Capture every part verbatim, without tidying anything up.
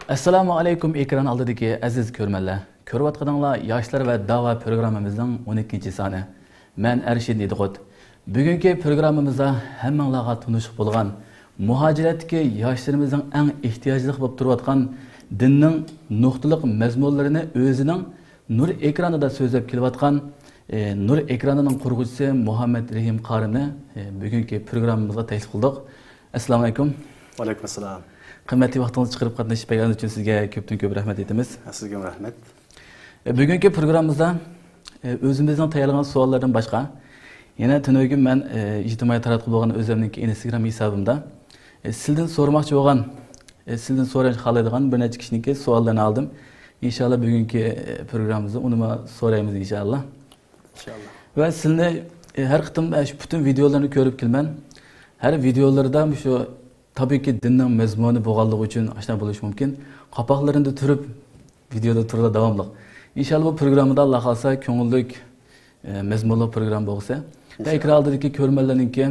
ئەسسالامۇ ئەلەيكۇم ئېكران ئالدىدىكى ئەزىز كۆرۈرمەنلەر. كۆرۈۋاتقىنىڭلار ياشلار ۋە داۋا پروگراممىمىزنىڭ ئون ئىككىنچى سانى. مەن ئەرشىن ئىدىقۇت. بۈگۈنكى پروگراممىمىزدا ھەممىڭلارغا تونۇشلۇق بولغان، مۇھاجىرەتتىكى ياشلىرىمىزنىڭ ئەڭ ئېھتىياجلىق بولۇپ تۇرۇۋاتقان دىننىڭ نۇقتىلىق مەزمۇنلىرىنى ئۆزىنىڭ نۇر ئېكرانىدا سۆزلەپ كېلىۋاتقان، ئى، نۇر ئېكرانىنىڭ قۇرغۇچىسى مۇھەممەد رېھىم قارىمنى، ئى، بۈگۈنكى پروگراممىمىزغا تەكلىپ قىلدۇق. ئەسسالامۇ ئەلەيكۇم. ۋەئەلەيكۇم ئەسسالام. قىممەتلىك ۋاقتىڭىزنى چىقىرىپ قاتنىشىپ بەرگەنلىكىڭىز ئۈچۈن سىزگە كۆپتىن كۆپ رەھمەت ئېيتىمىز. سىزگىمۇ رەھمەت. ئە، بۈگۈنكى پروگراممىمىزدا، ئە، ئۆزىمىزنىڭ تەييارلىغان سوئاللاردىن باشقا، يەنە تۈنۈگۈن مەن، ئە، ئىجتىمائىي تاراتقۇ بولغان ئۆزۈمنىڭكى ئىنستاگرام ھېسابىمدا، ئە، سىلدىن سورىماقچى بولغان، ئە، سىلدىن سوراشنى خالايدىغان بىر نەچچە كىشىنىڭكى سوئاللىرىنى ئالدىم. ئىنشاللا بۈگۈنكى، ئە، پروگراممىمىزدا ئۇنىمۇ سورايمىز ئىنشاللا. ئىنشاللا. ۋە سىلنى، ئە، ھەر قېتىم، ئە، شۇ پۈتۈن ۋىدېئولىرىنى كۆرۈپ كېلىمەن. ھەر ۋىدېئولىرىدا مۇشۇ تابىئىيكى دىننىڭ مەزمۇنى بولغانلىقى ئۈچۈن ئاشۇنداق بولۇشى مۇمكىن. قاپاقلىرىندا تۇرۇپ، ۋىدېئودا تۇرىدۇ داۋاملىق. ئىنشاللا بۇ پروگراممىدا ئاللا خالىسا كۆڭۈللۈك، ئە، مەزمۇنلۇق پروگرامما بولسا. ۋە ئىنشاللا. ئېكران ئالدىدىكى كۆرۈرمەنلەرنىڭكى،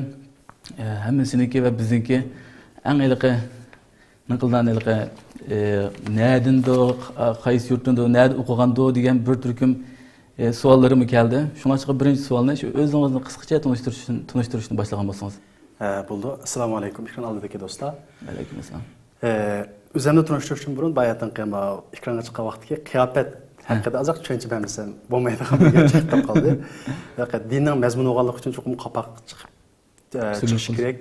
ئە، ھەممىسىنىڭكى ۋە بىزنىڭكى ئەڭ ھېلىقى نەقىلدان ھېلىقى، ئە، نەدىندۇ، قا-، قايسى يۇرتتىندۇ، نەدە ئوقۇغاندۇ دېگەن بىر تۈركۈم، ئە، سوئاللىرىمۇ كەلدى. شۇڭلاشقا بىرىنچى سوئالنى شۇ ئۆزىڭىزنى قىسقىچە تونۇشتۇرۇشتىن، تونۇشتۇرۇشتىن باشلىغان بولسىڭىز. ھە، بولىدۇ. ئەسسالامۇ ئەلەيكۇم، ئېكران ئالدىدىكى دوستلار. ۋەئەلەيكۇم ئەسسالام. ئە، ئۆزۈمنى تونۇشتۇرۇشتىن بۇرۇن، باياتىنقى ما ئېكرانغا چىققان ۋاقىتتىكى قىياپەت ھە. ھەققىدە ئازراق چۈشەنچە بەرمىسەم بولمايدىغان بىر گەپ چىقىپ قالدى. دىننىڭ مەزمۇنى بولغانلىقى ئۈچۈن چوقۇم قاپاق چىقىپ، ئە، چىقىش كېرەك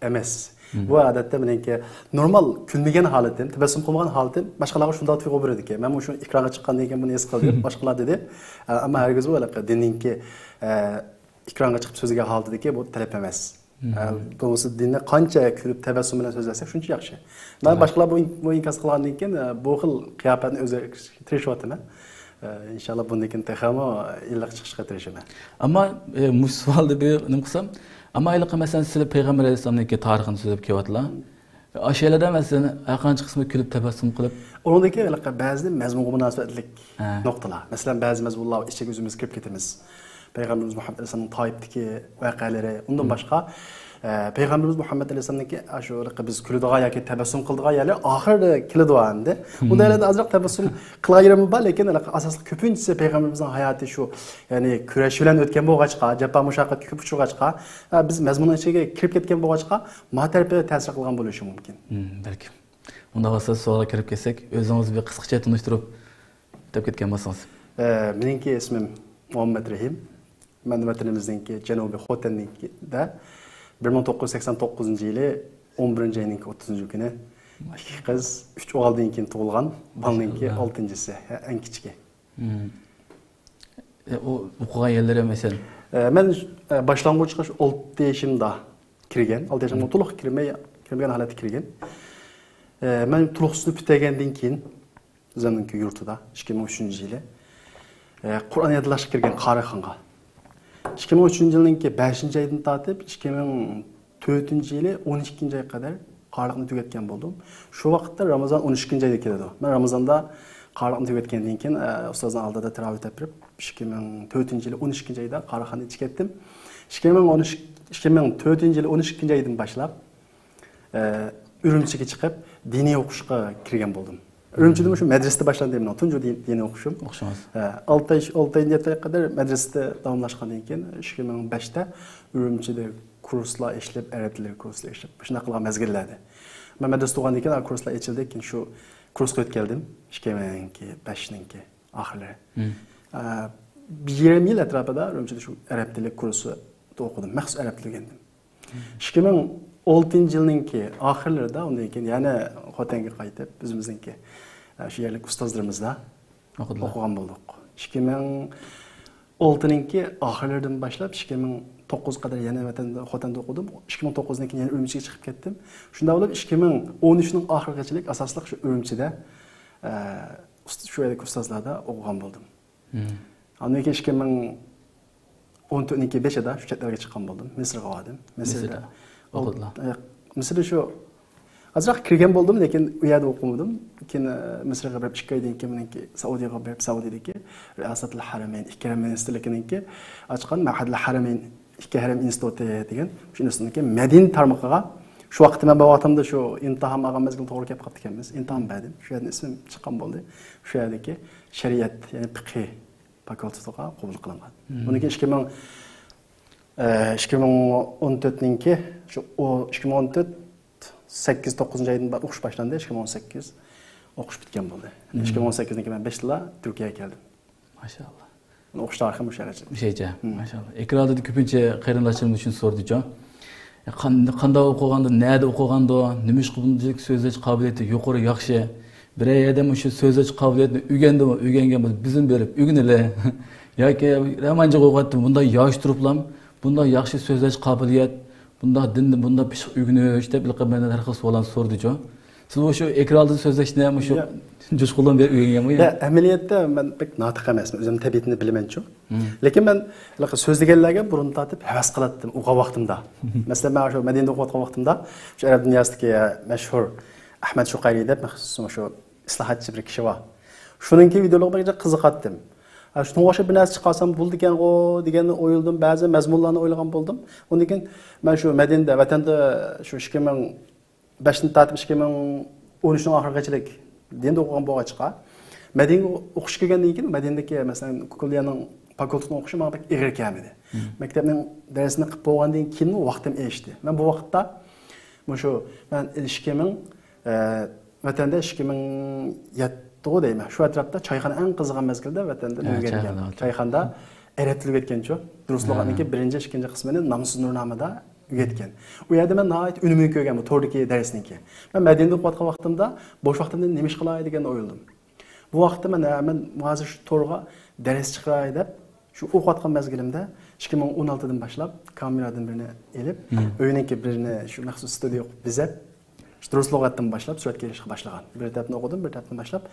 ئەمەس. مم. بۇ ئادەتتە مېنىڭكى نورمال كۈلمىگەن ھالىتىم، تەبەسسۇم قىلمىغان ھالىتىم باشقىلارغا شۇنداق تۇيغۇ بېرىدىكەن. مەن مۇشۇ ئېكرانغا چىققاندىن كېيىن بۇنى ھېس قىلدىم، باشقىلار دېدى. ئە، ئەمما ھەرگىزمۇ ھېلىقى دىننىڭكى، ئە، ئېكرانغا چىقىپ سۆزلىگەن ھالىتىدىكى بۇ تەلەپ ئەمەس. مم. ئە، بولمىسا دىننى قانچە كۈلۈپ تەبەسسۇم بىلەن سۆزلەسەك شۇنچە ياخشى. مەن باشقىلار بۇ ئىن-، بۇ ئىنكاس قىلغاندىن كېيىن، ئە، بۇ خىل قىياپەتنى ئۆزگەرتىشكە تىرىشىۋاتىمەن. ئە، ئىنشاللا بۇندىن كېيىن تېخىمۇ ئىللىق چىقىشقا تىرىشىمەن. ئەمما، ئە، مۇشۇ سوئالدا بىر نېمە قىلسام، ئەمما ھېلىقى مەسىلەن سىلەر پەيغەمبەر ئەلەيھىسسالامنىڭكى تارىخىنى سۆزلەپ كېلىۋاتىلا. ئاشۇ يەردە مەسىلەن ھەر قانچە قىسمى كۈلۈپ تەبەسسۇم قىلىپ. ئۇنىڭدىكى ھېلىقى بەزى مەزمۇنغا مۇناسىۋەتلىك ھە. نۇقتىلار. مەسىلەن بەزى مەزمۇنلار ئىچىگە ئۆزىمىز كىرىپ كېتىمىز. پەيغەمبىرىمىز مۇھەممەد ئەلەيھىسسالامنىڭ تائىپتىكى ۋەقەلىرى، ئۇندىن باشقا، ئە، پەيغەمبىرىمىز مۇھەممەد ئەلەيھىسسالامنىڭكى ئاشۇ بىز كۈلىدىغان ياكى تەبەسسۇم قىلىدىغان يەرلەر ئاخىرىدا كېلىدۇ ئەمدى. ئۇنداق يەرلەردە ئازراق تەبەسسۇم قىلغان يېرىمۇ بار، لېكىن ئاساسلىق كۆپىنچىسى پەيغەمبىرىمىزنىڭ ھاياتى شۇ، يەنى كۈرەش بىلەن ئۆتكەن بولغاچقا، جاپا مۇشەققەتكە كۆپ ئۇچرىغاچقا، ئە، بىز مەزمۇننىڭ ئىچىگە كىرىپ كەتكەن بولغاچقا، ما تەرىپىدە تەسىر قىلغان بولۇشى مۇمكىن. مم، بەلكىم. ئۇنداق بولسا سوئالغا كىرىپ كەتسەك، ئۆزىڭىز بىر قىسقىچە تونۇشتۇرۇپ ئۆتۈپ كەتكەن بولسىڭىز. ئە، مېنىڭكى ئىسمىم مۇھەممەد رېھىم. مەن ۋەتىنىمىزنىڭكى جەنۇبىي خوتەننىڭكىدە بىر مىڭ توققۇز يۈز سەكسەن توققۇزىنچى يىلى ئون بىرىنچى ئاينىڭكى ئوتتۇزىنچى كۈنى ئىككى قىز، ئۈچ ئوغۇلدىن كېيىن تۇغۇلغان، بالىنىڭكى ماشائاللا. ئالتىنچىسى، ھە، ئەڭ كىچىكى. مم. ئە، ئۇ ئوقۇغان يەرلىرى مەسىلەن؟ ئە، مەن، ئە، باشلانغۇچقا شۇ ئالتە يېشىمدا كىرگەن. ئالتە يېشىمدا مم. تولۇق كىرمەي، كىرمىگەن ھالەتتە كىرگەن. ئە، مەن تولۇق سىنىپ پۈتتۈرگەندىن كېيىن، ئۆزۈمنىڭكى يۇرتىدا، ئىككى مىڭ ئۈچىنچى يىلى، ئە، قۇرئان يادلاشقا كىرگەن قارىخانغا. ئىككى مىڭ ئۈچىنچى يىلنىڭكى بەشىنچى ئايدىن تارتىپ، ئىككى مىڭ تۆتىنچى يىلى ئون ئىككىنچى ئايغا قەدەر قارىلىقنى تۈگەتكەن بولدۇم. شۇ ۋاقىتتا رامىزان ئون ئىككىنچى ئايدا كېلىدۇ. مەن رامىزاندا قارىلىقنى تۈگەتكەندىن كېيىن، ئە، ئۇستازنىڭ ئالدىدا تىلاۋەت ئېتىپ بېرىپ، ئىككى مىڭ تۆتىنچى يىلى ئون ئىككىنچى ئايدا قارىخانىدىن چىقىپ كەتتىم. ئىككى مىڭ ئون ئۈچ، ئىككى مىڭ تۆتىنچى يىلى ئون ئىككىنچى ئايدىن باشلاپ، ئە، ئۈرۈمچىگە چىقىپ، دىنىي ئوقۇشقا كىرگەن بولدۇم. ئۈرۈمچىدىمۇ شۇ مەدرىسىدە باشلاندى مېنىڭ تۇنجى دىن-، دىنىي ئوقۇشۇم. ئوقۇشىڭىز. ئە، ئالتە ياش، ئالتە يەتتە ياشقا قەدەر مەدرىسىدە داۋاملاشقاندىن كېيىن، ئىككى مىڭ بەشتە ئۈرۈمچىدە كۇرسلار ئېچىلىپ، ئەرەب تىلى كۇرسلىرى ئېچىلىپ، مۇشۇنداق قىلغان مەزگىللەردە. مەن مەدرىسە تۇغاندىن كېيىن، كۇرسلار ئېچىلدى، كېيىن شۇ كۇرسقا ئۆتكەلدىم. ئىككى مىڭ بەشنىڭكى ئاخىرلىرى. مم. ئە، بىر يېرىم يىل ئەتراپىدا ئۈرۈمچىدە شۇ ئەرەب تىلى كۇرسىدا ئوقۇدۇم. مەخسۇس ئەرەب تىلى ئۆگەندىم. ئىككى مىڭ ئالتىنچى يىلنىڭكى ئاخىرلىرىدا، ئۇندىن كېيىن يەنە خوتەنگە قايتىپ، ئۆزىمىزنىڭكى، ئە، شۇ يەرلىك ئۇستازلىرىمىزدا ئوقۇدۇلار. ئوقۇغان بولدۇق. ئىككى مىڭ ئالتىنىڭكى ئاخىرلىرىدىن باشلاپ، ئىككى مىڭ توققۇزغا قەدەر يەنە ۋەتەندە، خوتەندە ئوقۇدۇم. ئىككى مىڭ توققۇزدىن كېيىن يەنە ئۈرۈمچىگە چىقىپ كەتتىم. شۇنداق بولۇپ، ئىككى مىڭ ئون ئۈچنىڭ ئاخىرىغىچىلىك ئاساسلىق شۇ ئۈرۈمچىدە، ئە، ئۇست-، شۇ يەردىكى ئۇستازلاردا ئوقۇغان بولدۇم. مم. ئاندىن كېيىن ئىككى مىڭ ئون تۆتنىڭكى بېشىدا شۇ چەت ئەلگە چىققان بولدۇم. مىسىرغا باردىم. مىسىردا. مىسىردا. ئوقۇدۇلار. ئە، مىسىردا شۇ ئازراق كىرگەن بولدۇم، لېكىن ئۇ يەردە ئوقۇمىدىم. كېيىن، ئە، مىسىرغا بېرىپ، ئىككى ئايدىن كېيىن مېنىڭكى سەئۇدىيەگە بېرىپ، سەئۇدىيەدىكى رىئاسەتۇل ھەرەمەين، ئىككى ھەرەم مىنىستىرلىكىنىڭكى ئاچقان مەھەدىل ھەرەمەين، ئىككى ھەرەم ئىنستىتۇتى دېگەن شۇ ئىنستىتۇتنىڭكى مەدەنىيەت تارمىقىغا شۇ ۋاقىتتا مەن بار ۋاقتىمدا شۇ ئىمتىھان ئالغان مەزگىل توغرا كېلىپ قاپتىكەنمىز. ئىمتىھان بەردىم. شۇ يەردىن ئىسمىم چىققان بولدى. شۇ يەردىكى شەرىئەت، يەنى پىقھى فاكۇلتېتىغا قوبۇل قىلىنغان. بۇنىڭ كېيىن ئىككى مىڭ، ئىككى مىڭ ئون تۆتنىڭكى، شۇ ئىككى مىڭ ئون تۆت سەككىز، توققۇزىنچى ئايدىن ئوقۇش باشلاندى. ئىككى مىڭ ئون سەككىز ئوقۇش پۈتكەن بولدى. ئىككى مىڭ ئون سەككىزنىڭكى مەن بەش يىللا تۈركىيەگە كەلدىم. ماشائاللا. ئوقۇش تارىخىم مۇشۇ يەرگىچە. مۇشۇ يەرگىچە. ماشائاللا. ئېكران ئالدىدا كۆپىنچە قېرىنداشلىرىمىز شۇنى سورىدىچۇ. قان-، قانداق ئوقۇغاندۇ، نەدە ئوقۇغاندۇ، نېمىشقا بۇنداق سۆزلەش قابىلىيىتى يۇقىرى، ياخشى؟ بىرەر يەردە مۇشۇ سۆزلەش قابىلىيىتىنى ئۆگەندىمۇ، ئۆگەنگەن بولسا بىزمۇ بېرىپ ئۆگىنىلى. ياكى رامانجىغا ئوقۇۋاتتىم، بۇنداق ياخشى تۇرۇپلام، بۇنداق ياخشى سۆزلەش قابىلىيەت، بۇنداق دىندىن بۇنداق پىششىق ئۆگىنىش دەپ ھېلىقى مەندىن ھەر خىل سوئاللارنى سورىدىچۇ. سىز مۇشۇ ئېكران ئالدىدا سۆزلەشنى مۇشۇ جۇشقۇنلۇق بىلەن ئۆگەنگەنمۇ؟ يا، ئەمەلىيەتتە مەن بەك ناتىق ئەمەسمەن، ئۆزۈمنىڭ تەبىئىتىنى بىلىمەنچۇ. لېكىن مەن ھېلىقى سۆزلىگەنلەرگە بۇرۇن تارتىپ ھەۋەس قىلاتتىم ئوقۇغان ۋاقتىمدا. مەسىلەن، مەن شۇ مەدىنىدە ئوقۇۋاتقان ۋاقتىمدا شۇ ئەرەب دۇنياسىدىكى مەشھۇر ئەھمەد شۇقايرى دەپ مەخسۇس شۇ ئىسلاھاتچى بىر كىشى بار. شۇنىڭكى ۋىدېئولىرىغا بەك قىزىقاتتىم. ھە، شۇنىڭغا ئوخشاپ بىر نەرسە چىقارسام بولىدىكەنغۇ دېگەننى ئويلىدىم، بەزى مەزمۇنلارنى ئويلىغان بولدۇم. ئۇندىن كېيىن مەن شۇ مەدىنىدە، ۋەتەندە شۇ ئىككى مىڭ بەشتىن تارتىپ ئىككى مىڭ ئون ئۈچنىڭ ئاخىرىغىچىلىك دىندا ئوقۇغان بولغاچقا، مەدىنىگە ئوقۇشقا كىرگەندىن كېيىن، مەدىنىدىكى، مەسىلەن، كۇللىيەنىڭ فاكۇلتېتىنىڭ ئوقۇشى ماڭا بەك ئېغىر كەلمىدى. مەكتەپنىڭ دەرسىنى قىلىپ بولغاندىن كېيىنمۇ ۋاقتىم ئېشىشتى. مەن بۇ ۋاقىتتا مۇشۇ، مەن ئىككى مىڭ، ئە، ۋەتەندە ئىككى مىڭ يەتتىغۇ دەيمەن. شۇ ئەتراپتا چايخانا ئەڭ قىزىغان مەزگىلدە ۋەتەندە ھە، ئۆگەنگەن. چايخانا، چايخانىدا ئەرەب تىلى ئۆگەتكەنچۇ. دۇرۇس لۇغەتنىڭكى بىرىنچى، ئىككىنچى قىسمىنى نامسىز نۇرنامىدا ئۆگەتكەن. ئۇ يەردە مەن ناھايىتى ئۈنۈمىنى كۆرگەن بۇ توردىكى دەرسنىڭكى. مەن مەدىنىدە ئوقۇۋاتقان ۋاقتىمدا بوش ۋاقتىمدا نېمە ئىش قىلاي دېگەننى ئويلىدىم. بۇ ۋاقىتتا مەن، ھە، مەن ھازىر شۇ تورغا دەرس چىقىراي دەپ، شۇ ئوقۇۋاتقان مەزگىلىمدە ئىككى مىڭ ئون ئالتىدىن باشلاپ كامېرادىن بىرنى ئېلىپ، ئۆينىڭكى بىرنى شۇ مەخسۇس ستۇدىيە قىلىپ بېزەپ، شۇ دۇرۇس لۇغەتتىن باشلاپ سۈرەتكە ئېلىشقا باشلىغان. بىر تەرەپتىن ئوقۇدۇم، بىر تەرەپتىن باشلاپ،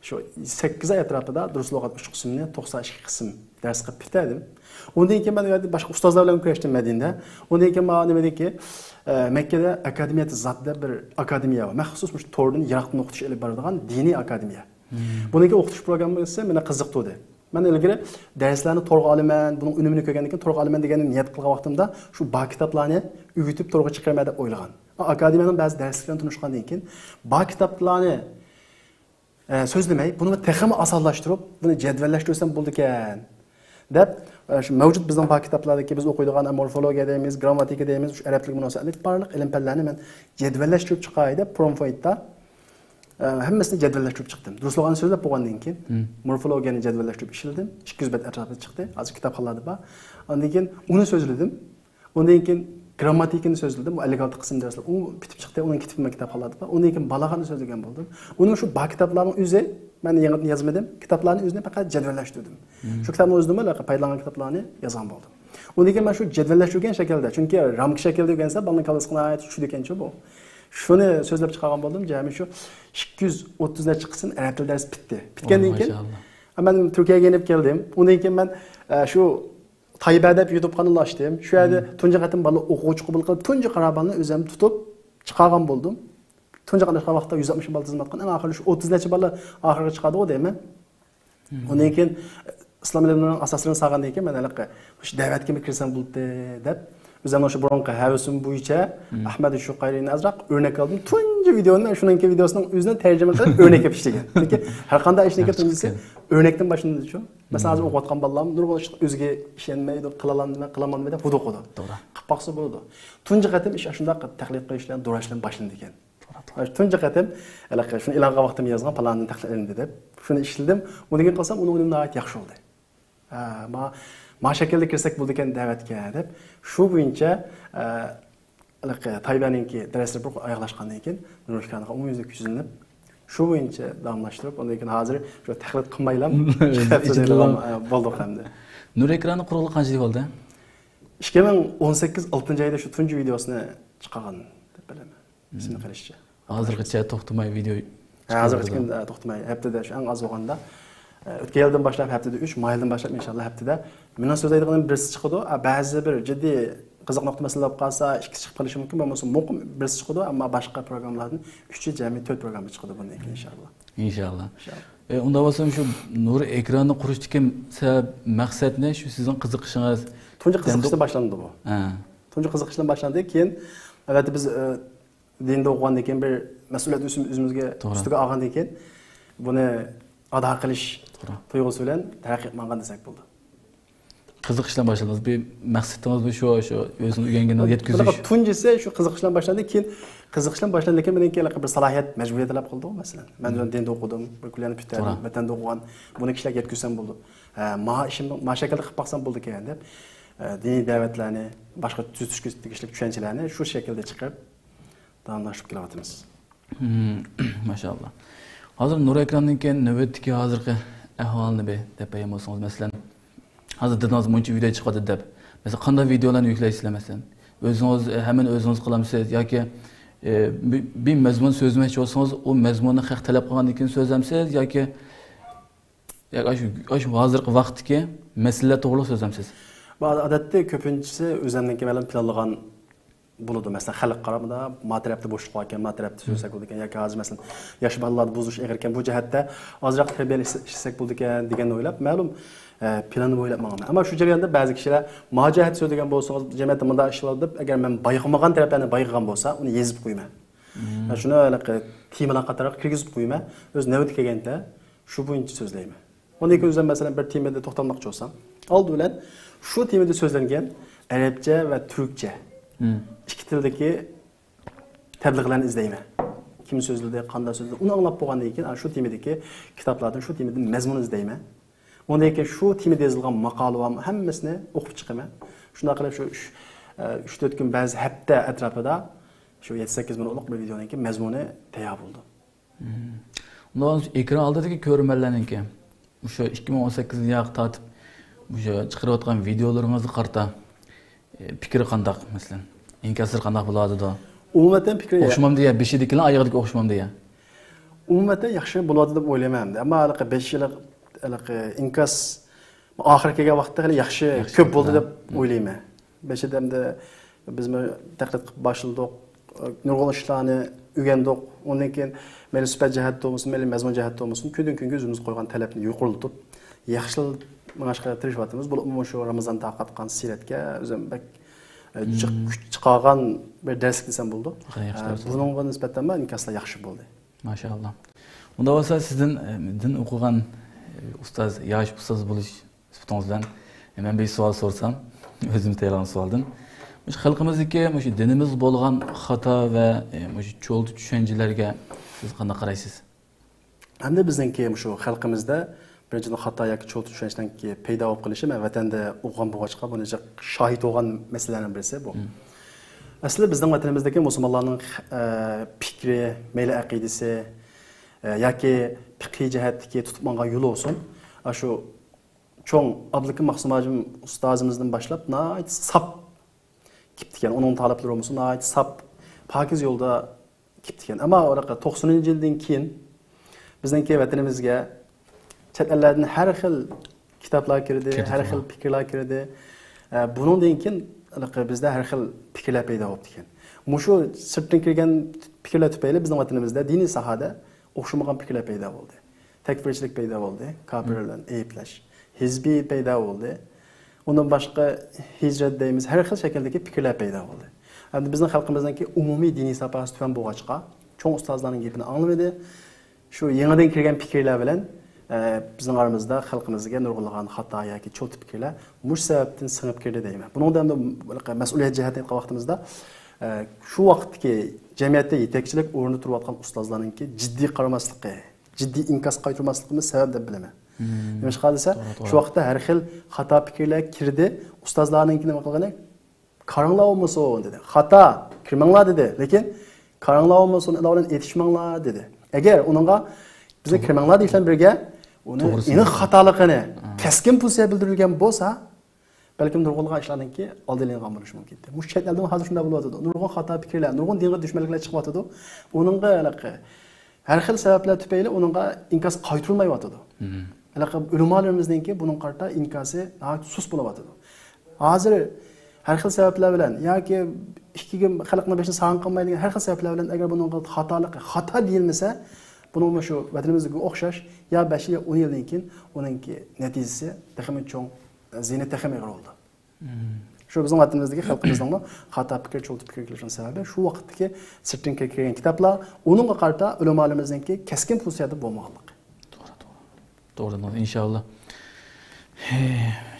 شۇ سەككىز ئاي ئەتراپىدا دۇرۇس لۇغەت ئۈچ قىسمىنى توقسان ئىككى قىسىم دەرس قىلىپ پۈتتۈردۈم. ئۇندىن كېيىن مەن ئۇ يەردە باشقا ئۇستازلار بىلەن كۆرۈشتۈم مەدىنىدە. ئۇندىن كېيىن ماڭا نېمە دېدىكى، ئە، مەككىدە ئاكادېمىيەت زات دەپ بىر ئاكادېمىيە بار. مەخسۇس مۇشۇ توردىن يىراقتىن ئوقۇتۇش ئېلىپ بارىدىغان دىنىي ئاكادېمىيە. بۇنىڭكى ئوقۇتۇش پروگراممىسى مېنى قىزىقتۇردى. مەن ئىلگىرى دەرسلەرنى تورغا ئالىمەن، بۇنىڭ ئۈنۈمىنى كۆرگەندىن كېيىن تورغا ئالىمەن دېگەننى نىيەت قىلغان ۋاقتىمدا شۇ بار كىتابلارنى ئۆگىتىپ تورغا چىقىرىمەن دەپ ئويلىغان. ئاكادېمىيەنىڭ بەزى دەرسلىرىنى تونۇشقاندىن كېيىن بار كىتابلارنى ئە، سۆزلىمەي، بۇنى تېخىمۇ ئاسانلاشتۇرۇپ، بۇنى جەدۋەللەشتۈرسەم بولىدىكەن، دەپ، ئە، شۇ مەۋجۇت بىزنىڭ بار كىتابلاردىكى بىز ئوقۇيدىغان مورفولوگىيە دەيمىز، گرامماتىكا دەيمىز، شۇ ئەرەب تىلىگە مۇناسىۋەتلىك بارلىق ئىلىم پەنلەرنى مەن جەدۋەللەشتۈرۈپ چىقاي دەپ، پرومفويتتا، ئە، ھەممىسىنى جەدۋەللەشتۈرۈپ چىقتىم. دۇرۇس لۇغەتنى سۆزلەپ بولغاندىن كېيىن، مورفولوگىيەنى جەدۋەللەشتۈرۈپ ئىشلىدىم. ئىككى يۈز بەت ئەتراپىدا چىقتى. ھازىر كىتابخانىلاردا بار. ئاندىن كېيىن ئۇنى سۆزلىدىم. ئۇندىن كېيىن گرامماتىكىنى سۆزلىدىم. بۇ ئەللىك ئالتە قىسىم دەرسلەر. ئۇ پۈتۈپ چىقتى. ئۇنىڭ كىتابى مەن كىتابخانىلاردا بار. ئۇندىن كېيىن بالاغەتنى سۆزلىگەن بولدۇم. ئۇنىڭ شۇ بار كىتابلارنىڭ ئۆزى، مەن يېڭىدىن يازمىدىم. كىتابلارنى ئۆزىنى پەقەت جەدۋەللەشتۈردۈم. شۇ كىتابنىڭ ئۆزىدىمۇ ھېلىقى پايدىلانغان كىتابلارنى يازغان بولدۇم. ئۇندىن كېيىن مەن شۇ جەدۋەللەشتۈرگەن شەكىلدە، چۈنكى رامكا شەكىلدە ئۆگەنسە، بالىنىڭ كاللىسىغا ناھايىتى چۈشىدىكەنچۇ بۇ. شۇنى سۆزلەپ چىقارغان بولدۇم. جەمئىي شۇ ئىككى يۈز ئوتتۇز نەچچە قىسىم ئەرەب تىلى دەرسى پۈتتى. پۈتكەندىن كېيىن مەن تۈركىيەگە يېنىپ كەلدىم. ئۇندىن كېيىن مەن، ئە، شۇ تايبە دەپ يۇتۇب قانىلى ئاچتىم. شۇ يەردە تۇنجى قېتىم بالا ئوقۇغۇچى قوبۇل قىلىپ، تۇنجى قارا بالىنى ئۆزۈم تۇتۇپ چىقارغان بولدۇم. تۇنجى قاتناشقان ۋاقىتتا يۈز ئاتمىش بالا تىزىملاتقان، ئەڭ ئاخىرى شۇ ئوتتۇز نەچچە بالا ئاخىرىغا چىقاردىغۇ دەيمەن. ئۇندىن كېيىن ئىسلام ئىلمىنىڭ ئاساسلىرىنى سالغاندىن كېيىن مەن ھېلىقى مۇشۇ دەۋەتكىمۇ كىرسەم بولاتتى دەپ، ئۆزۈمنىڭ شۇ بۇرۇنقى ھەۋىسىم بويىچە ئەھمەد شۇقايرىنى ئازراق ئۆرنەك ئالدىم. تۇنجى ۋىدېونى مەن شۇنىڭكى ۋىدېوسىنىڭ ئۆزىنى تەرجىمە قىلىپ ئۆرنەك ئېلىپ ئىشلىگەن. چۈنكى ھەر قانداق ئىشنىڭكى تۇنجىسى ئۆرنەكتىن باشلىنىدۇچۇ. مەسىلەن، ھازىر ئوقۇۋاتقان بالىلارمۇ نۇرغۇن ئىشقا ئۆزىگە ئىشەنمەيدۇ، قىلالامدىمەن، قىلالمامدىمەن دەپ ھودۇقىدۇ. توغرا. قىلىپ باقسا بولىدۇ. تۇنجى قېتىم ئىش ئاشۇنداق تەقلىد قىلىش بىلەن، دوراش بىلەن باشلىنىدىكەن. توغرا، توغرا. تۇنجى قېتىم، ھېلىقى شۇنى ئېلان قىلغان ۋاقتىم يازغان، پالانىدىن تەقلىد ئېلىندى دەپ. شۇنى ئىشلىدىم. ئۇنىڭدىن كېيىن قىلسام، ئۇنىڭ ئۈنۈمى ناھايىتى ياخشى بولدى. ھە، ما، ما شەكىلدە كىرسەك بولىدىكەن دەۋەتكە دەپ. شۇ بويىچە، ئە، ھېلىقى تايبەنىڭكى دەرسلىرى بىر ئاياغلاشقاندىن كېيىن، نۇرۇللا ئاكانىڭغا ئومۇميۈزلۈك يۈزلىنىپ، شۇ بويىچە داۋاملاشتۇرۇپ، ئۇندىن كېيىن ھازىر شۇ تەقلىد قىلمايلا ئىشلەپ بولدۇق ئەمدى. نۇر ئېكرانى قۇرغىلى قانچە يىل بولدى؟ ئىككى مىڭ ئون سەككىز ئالتىنچى ئايدا شۇ تۇنجى ۋىدېوسىنى چىقارغان دەپ بىلىمەن. ئېسىمدە قېلىشىچە. ھازىرغىچە توختىماي ۋىدېو ھە، ھازىرغىچە چىقىرىدۇ. ئە، توختىماي، ھەپتىدە شۇ ئەڭ ئاز بولغاندا، ئە، ئۆتكەن يىلدىن باشلاپ ھەپتىدە ئۈچ، مايلدىن باشلاپ ئىنشاللا ھەپتىدە. مېنىڭ سۆزلەيدىغىنىم بىرسى چىقىدۇ. ئە، بەزى بىر جىددىي قىزىق نۇقتا مەسىلە بولۇپ قالسا، ئىككىسى چىقىپ قېلىشى مۇمكىن، بولمىسا مۇقىم بىرسى چىقىدۇ، ئەمما باشقا پروگراممىلاردىن ئۈچى، جەمئىي تۆت پروگرامما چىقىدۇ بۇندىن كېيىن ئىنشاللا. ئىنشاللا. ئىنشاللا. ئە، ئۇنداق بولسا شۇ نۇر ئېكرانى قۇرۇشتىكى سەۋەب، مەقسەتنى شۇ سىزنىڭ قىزىقىشىڭىز تۇنجى قىزىقىشتا باشلاندى بۇ. ھە. تۇنجى قىزىقىشتىن باشلاندى. كېيىن، ئەلۋەتتە، بىز، ئە، دىندا ئوقۇغاندىن كېيىن بىر مەسئۇلىيەت ئۆزىمىزگە توغرا. ئۈستىگە ئالغاندىن كېيىن بۇنى ئادا قىلىش توغرا. تۇيغۇسى بىلەن تەرەققىي قىلىپ ماڭغان دېسەك بولىدۇ. قىزىقىش بىلەن باشلىدىڭىز. بىر مەقسىتىڭىز بۇ شۇ، شۇ ئۆزىڭىز ئۆگەنگىنىڭىزنى يەتكۈزۈش. تۇنجىسى شۇ قىزىقىش بىلەن باشلاندى. كېيىن قىزىقىش بىلەن باشلاندى. كېيىن مېنىڭكى ھېلىقى بىر سالاھىيەت مەجبۇرىيەت تەلەپ قىلدى، مەسىلەن. مەن دىندا ئوقۇدۇم، بىر كۈنلەرنى پۈتتۈردۈم، ۋەتەندە ئوقۇغان، بۇنى كىشىلەرگە يەتكۈزسەم بولىدۇ. ھە، ما ئىشىمنى ما شەكىلدە قىلىپ باقسام بولىدىكەن دەپ، ئە، دىنىي دەۋەتلەرنى، باشقا تۈزىتىشكە تېگىشلىك چۈشەنچىلەرنى شۇ شەكىلدە چىقىرىپ داۋاملاشتۇرۇپ كېلىۋاتىمىز. ماشائاللا. ھازىر نۇر ئېكراندىن كېيىن نۆۋەتتىكى ھازىرقى ئەھۋالنى بىر دەپ بەرگەن بولسىڭىز، مەسىلەن، ھازىر دېدىڭىز مۇنچە ۋىدېو چىقىۋاتىدۇ دەپ. مەسىلەن، قانداق ۋىدېئولارنى يۈكلەيسىلەر، مەسىلەن؟ ئۆزىڭىز، ئە، ھەممىنى ئۆزىڭىز قىلامسىز ياكى، ئە، بىر، بىر مەزمۇن سۆزلىمەكچى بولسىڭىز، ئۇ مەزمۇننى خەق تەلەپ قىلغاندىن كېيىن سۆزلەمسىز ياكى، ياكى ئاشۇ، ئاشۇ ھازىرقى ۋاقىتتىكى مەسىلىلەر توغرىلىق سۆزلەمسىز؟ بۇ ئادەتتە كۆپىنچىسى ئۆزۈمنىڭكى مەلۇم پىلانلىغان بولىدۇ. مەسىلەن، خەلققە قارىمىدا ما تەرەپتە بوشلۇق بار ئىكەن، ما تەرەپتە سۆزلىسەك بولىدىكەن ياكى ھازىر، مەسىلەن، ياش بالىلاردا بۇزۇلۇش ئېغىر ئىكەن، بۇ جەھەتتە ئازراق تەربىيە ئىشلىسەك بولىدىكەن دېگەننى ئويلاپ، مەلۇم، ئە، پىلاننى ئويلاپ ماڭىمەن. ئەمما شۇ جەرياندا بەزى كىشىلەر ما جەھەتتە سۆزلىگەن بولسىڭىز، جەمئىيەتتە مۇنداق ئىش بار دەپ، ئەگەر مەن بايقىمىغان تەرەپلەرنى بايقىغان بولسا، ئۇنى يېزىپ قويىمەن. مەن شۇنى ھېلىقى تېمىلار قاتارىغا كىرگۈزۈپ قويىمەن. ئۆز نۆۋىتى كەلگەندە شۇ بويىچە سۆزلەيمەن. ئۇندىن كېيىن ئۆزۈم، مەسىلەن، بىر تېمىدا توختالماقچى بولسام، ئالدى بىلەن شۇ تېمىدا سۆزلەنگەن ئەرەبچە ۋە تۈركچە ئىككى تىلدىكى تەبلىغلارنى ئىزدەيمەن. كىم سۆزلىدى، قانداق سۆزلىدى، ئۇنى ئاڭلاپ بولغاندىن كېيىن، ئاشۇ تېمىدىكى كىتابلاردىن شۇ تېمىدىن مەزمۇن ئىزدەيمەن. ئۇندىن كېيىن شۇ تېمىدا يېزىلغان ماقالە بارمۇ، ھەممىسىنى ئوقۇپ چىقىمەن. شۇنداق قىلىپ شۇ ئۈچ، ئە، ئۈچ تۆت كۈن، بەزى ھەپتە ئەتراپىدا شۇ يەتتە سەككىز مىنۇتلۇق بىر ۋىدېونىڭكى مەزمۇنى تەييار بولىدۇ. ئۇنداق بولسا ئېكران ئالدىدىكى كۆرۈرمەنلەرنىڭكى مۇشۇ ئىككى مىڭ ئون سەككىزىنچى يىلغا تارتىپ مۇشۇ چىقىرىۋاتقان ۋىدېئولىرىڭىزغا قارىتا، ئە، پىكرى قانداق، مەسىلەن؟ ئىنكاسلىرى قانداق بولۇۋاتىدۇ؟ ئومۇمەن پىكرى ئوخشىمامدۇ يا؟ بېشىدىكىلا ئايىغىدىكى ئوخشىمامدۇ يا؟ ئومۇمەن ياخشى بولۇۋاتىدۇ دەپ ئويلايمەن ئەمدى. ئەمما ھېلىقى بەش يىللىق ھېلىقى ئىنكاس ئاخىرى كەلگەن ۋاقىتتا خېلى ياخشى، ياخشى كۆپ بولدى دەپ ئويلايمەن. بېشىدا ئەمدى بىزمۇ تەتقىق قىلىپ باشلىدۇق. نۇرغۇن ئىشلارنى ئۆگەندۇق. ئۇندىن كېيىن مەيلى سۈپەت جەھەتتە بولمىسۇن، مەيلى مەزمۇن جەھەتتە بولمىسۇن، كۈندىن كۈنگە ئۆزىمىز قويغان تەلەپنى يۇقىرىلىتىپ، ياخشىلىنىشقا تىرىشىۋاتىمىز. بولۇپمۇ مۇشۇ رامىزان تارقاتقان سىيرەتكە ئۆزۈم بەك، ئە، جىق كۈچ چىقارغان بىر دەرسلىك دېسەم بولىدۇ. ئە، بۇنىڭغا نىسبەتەن ئىنكاسلار ياخشى بولدى. ماشائاللا. ئۇنداق بولسا سىزدىن، ئە، دىن ئوقۇغان، ئە، ئۇستاز، ياش ئۇستاز بولۇش سۈپىتىڭىز بىلەن، ئە، مەن بىر سوئال سورىسام، ئۆزۈم تەييارلىغان سوئالدىن. مۇشۇ خەلقىمىزدىكى مۇشۇ دىنىمىز بولغان خاتا ۋە، ئە، مۇشۇ چولتا چۈشەنچىلەرگە سىز قانداق قارايسىز؟ ئەمدى بىزنىڭكى مۇشۇ خەلقىمىزدە بىرىنچىدىن خاتا ياكى چولتا چۈشەنچنىڭكى پەيدا بولۇپ قېلىشى، مەن ۋەتەندە ئوقۇغان بولغاچقا بۇنى جىق شاھىت بولغان مەسىلىلەرنىڭ بىرسى بۇ. ئەسلى بىزنىڭ ۋەتىنىمىزدىكى مۇسۇلمانلارنىڭ، ئە، پىكرى، مەيلى ئەقىدىسى، ئە، ياكى پىقھىي جەھەتتىكى تۇتۇپ ماڭغان يولى بولسۇن، ئاشۇ چوڭ ئابلىكىم مەخسۇم ھاجىم ئۇستازىمىزدىن باشلاپ ناھايىتى ساپ كېپتىكەن. ئۇنىڭ تالىپلىرى بولمىسۇن، ناھايىتى ساپ، پاكىز يولدا كېپتىكەن. ئەمما ھېلىقى توقسىنىنچى يىلدىن كېيىن بىزنىڭكى ۋەتىنىمىزگە چەت ئەللەردىن ھەر خىل كىتابلار كىردى، كىردى، ھەر خىل پىكىرلەر كىردى. ئە، بۇنىڭدىن كېيىن ھېلىقى بىزدە ھەر خىل پىكىرلەر پەيدا بوپتىكەن. مۇشۇ سىرتتىن كىرگەن پىكىرلەر تۈپەيلى بىزنىڭ ۋەتىنىمىزدە دىنىي ساھەدە ئوخشىمىغان پىكىرلەر پەيدا بولدى. تەكپىرچىلىك پەيدا بولدى، كاپىر بىلەن ئەيىبلەش. ھىزبىي پەيدا بولدى. ئۇندىن باشقا ھىجرەت دەيمىز، ھەر خىل شەكىلدىكى پىكىرلەر پەيدا بولدى. ئەمدى بىزنىڭ خەلقىمىزنىڭكى ئومۇمىي دىنىي ساپاسى تۆۋەن بولغاچقا، چوڭ ئۇستازلارنىڭ گېپىنى ئاڭلىمىدى. شۇ يېڭىدىن كىرگەن پىكىرلەر بىلەن، ئە، بىزنىڭ ئارىمىزدا خەلقىمىزگە نۇرغۇنلىغان خاتا ياكى چولتا پىكىرلەر مۇشۇ سەۋەبتىن سىڭىپ كىردى دەيمەن. بۇنىڭدا ئەمدى مەسئۇلىيەت جەھەتتىن ئېيتقان ۋاقتىمىزدا، ئە، شۇ ۋاقىتتىكى جەمئىيەتتە يېتەكچىلىك ئورنىدا تۇرۇۋاتقان ئۇستازلارنىڭكى جىددىي قارىماسلىقى، جىددىي ئىنكاس قايتۇرماسلىقىمىز سەۋەب دەپ بىلىمەن. نېمىشقا دېسە، شۇ ۋاقىتتا ھەر خىل خاتا پىكىرلەر كىردى، ئۇستازلارنىڭكى نېمە قىلغىنى؟ «كارىڭلار بولمىسۇن» دېدى. «خاتا، كىرمەڭلار» دېدى. لېكىن «كارىڭلار بولمىسۇن، ئۇلار بىلەن ئېتىشماڭلار» دېدى. ئەگەر ئۇنىڭغا بىزنى «كىرمەڭلار» دېيىش بىلەن بىرگە ئۇنى ئېنىق خاتالىقىنى، كەسكىن پوزىتسىيە بىلدۈرۈلگەن بولسا، بەلكىم نۇرغۇنلىغان ئىشلارنىڭكى ئالدى ئېلىنغان بولۇشى مۇمكىن. مۇشۇ چەت ئەلدىمۇ ھازىر شۇنداق بولۇۋاتىدۇ. نۇرغۇن خاتا پىكىرلەر، نۇرغۇن دىنغا دۈشمەنلىكلەر چىقىۋاتىدۇ. ئۇنىڭغا ھېلىقى ھەر خىل سەۋەبلەر تۈپەيلى ئۇنىڭغا ئىنكاس قايتۇرۇلمايۋاتىدۇ. ھېلىقى ئۆلىمالىرىمىزنىڭكى بۇنىڭغا قارىتا ئىنكاسى ناھايىتى سۇس بولۇۋاتىدۇ. ھازىر ھەر خىل سەۋەبلەر بىلەن ياكى ئىككىگە خەلقنىڭ بېشىنى ساغان قىلماي دېگەن ھەر خىل سەۋەبلەر بىلەن ئەگەر بۇنىڭغا خاتالىقى، خاتا دېيىلمىسە، بۇنىڭمۇ شۇ ۋەتىنىمىزدىكىگە ئوخشاش يا بەش يىل يا ئون يىلدىن كېيىن ئۇنىڭكى نەتىجىسى تېخىمۇ چوڭ، زىيىنى تېخىمۇ ئېغىر بولىدۇ. شۇ بىزنىڭ ۋەتىنىمىزدىكى خەلقىمىزنىڭمۇ خاتا پىكىر، چولتا پىكىر كېلىشىنىڭ سەۋەبى شۇ ۋاقىتتىكى سىرتتىن كىرگەن كىتابلار، ئۇنىڭغا قارىتا ئۆلىمالىرىمىزنىڭكى كەسكىن پوزىتسىيەدە بولمىغانلىقى. توغرا، توغرا. توغرا، توغرا، ئىنشاللا. ھې،